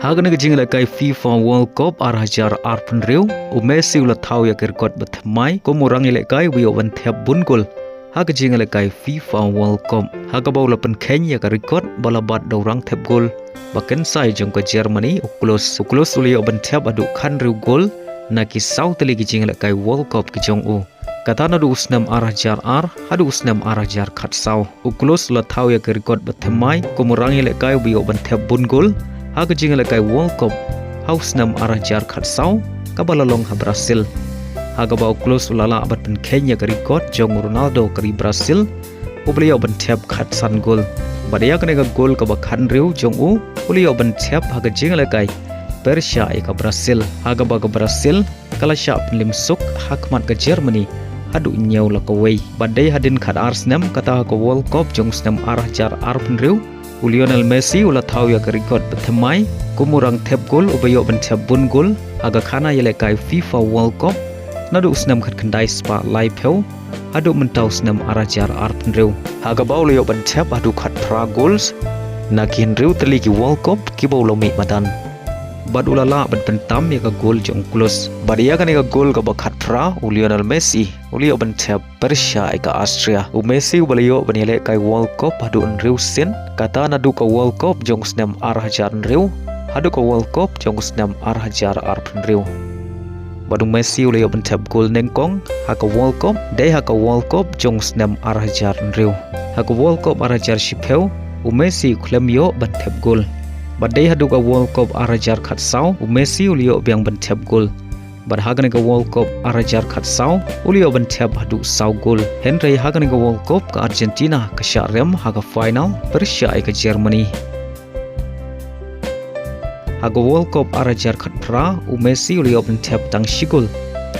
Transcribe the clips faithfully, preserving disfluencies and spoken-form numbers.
Ha kane ka jingïalehkai FIFA World Cup ar hajar arphew hynriew, u Messi u la thaw ïa ka record ba thymmai kum u rangïalehkai uba ïoh ban thep bun gol ha ka jingïalehkai FIFA World Cup, ha kaba u la pynkheiñ ïa ka record ba la bat da u rangthep gol ba kynsai jong ka Germany, u Klose. U Klose u la ïoh ban thep haduh khathynriew gol na ki saw tylli ki jingïalehkai World Cup ki jong u, kata naduh u snem ar hajar ar haduh u snem ar hajar khatsaw. U Klose u la thaw ïa ka record ba thymmai kum u rangïalehkai uba ïoh ban thep bun gol ha ka jingïalehkai World Cup ha u snem ar hajar khatsaw, kaba la long ha Brazil, ha kaba u Klose u la lah ban pynkheiñ ïa ka record jong u Ronaldo ka ri Brazil, uba la ïoh ban thep khatsan gol. Bad ïa kane ka gol kaba khathynriew jong u, u la ïoh ban thep ha ka jingïalehkai pyrshah ïa ka Brazil, ha kaba ka Brazil ka la shah pynlip suk ha khmat ka Germany haduh hynñiew la kawei. Bad dei hadien khatar snem, kata ha ka World Cup jong u snem ar hajar arphew hynriew, u Lionel Messi u la thaw ïa ka record ba thymmai kum u rangthep gol uba ïoh ban thep bun gol ha ka khana ïalehkai FIFA World Cup naduh u snem khatkhyndai spah laiphew haduh mynta u snem ar hajar arphew hynriew, ha kaba u la ïoh ban thep haduh khatphra gols na ki hynriew tylli ki World Cup kiba u la mih madan. Bad u la lah ban pyntam ïa ka gol jong u Klose. Bad ïa kane ka gol kaba khatphra, u Lionel Messi u la ïoh ban thep pyrshah ïa ka Austria. U Messi uba la ïoh ban ïalehkai World Cup haduh hynriew sien, kata naduh ka World Cup jong u snem ar hajar hynriew haduh ka World Cup jong u snem ar hajar arphew hynriew. Bad u Messi u la ïoh ban thep gol nyngkong ha ka World Cup dei ha ka World Cup jong u snem ar hajar hynriew. Ha ka World Cup ar hajar shiphew, u Messi u khlem ïoh ban thep gol. Bad dei haduh ka World Cup ar hajar khatsaw, u Messi u la ïoh biang ban thep gol. Bad ha kane ka World Cup ar hajar khatsaw, u la ïoh ban thep haduh saw gol. Hynrei ha kane ka World Cup ka Argentina ka shah rem ha ka final pyrshah ïa ka Germany. Ha ka World Cup ar hajar khatphra, u Messi u la ïoh ban thep tang shi gol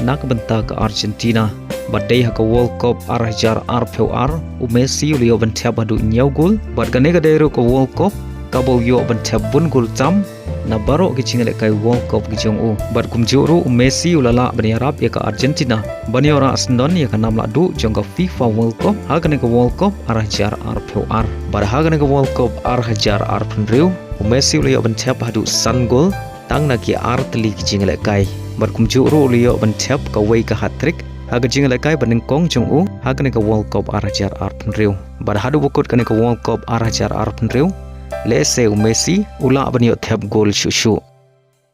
na ka bynta ka Argentina. Bad dei ha ka World Cup ar hajar arphew ar, u Messi u la ïoh ban thep haduh hynñiew gol. Bad kane ka dei ruh ka World Cup kaba u ïoh ban thep bun gol tam na baroh ki jingïalehkai World Cup ki jong u. Bad kumjuh ruh u Messi u la lah ban ïarap ïa ka Argentina ban ïoh rah syndon ïa ka nam lahduh jong ka FIFA World Cup ha kane ka World Cup ar hajar arphew ar. Bad ha kane ka World Cup ar hajar arphew hynriew, u Messi u la ïoh ban thep haduh san gol tang na ki ar tylli ki jingïalehkai. Bad kumjuh ruh u la ïoh ban thep kawei ka hat-trick ha ka jingïalehkai ba nyngkong jong u ha kane ka World Cup ar hajar arphew hynriew. Bad haduh ba kut kane ka World Cup ar hajar arphew hynriew, lehse u Messi u lah ban ïoh thep gol shuh shuh.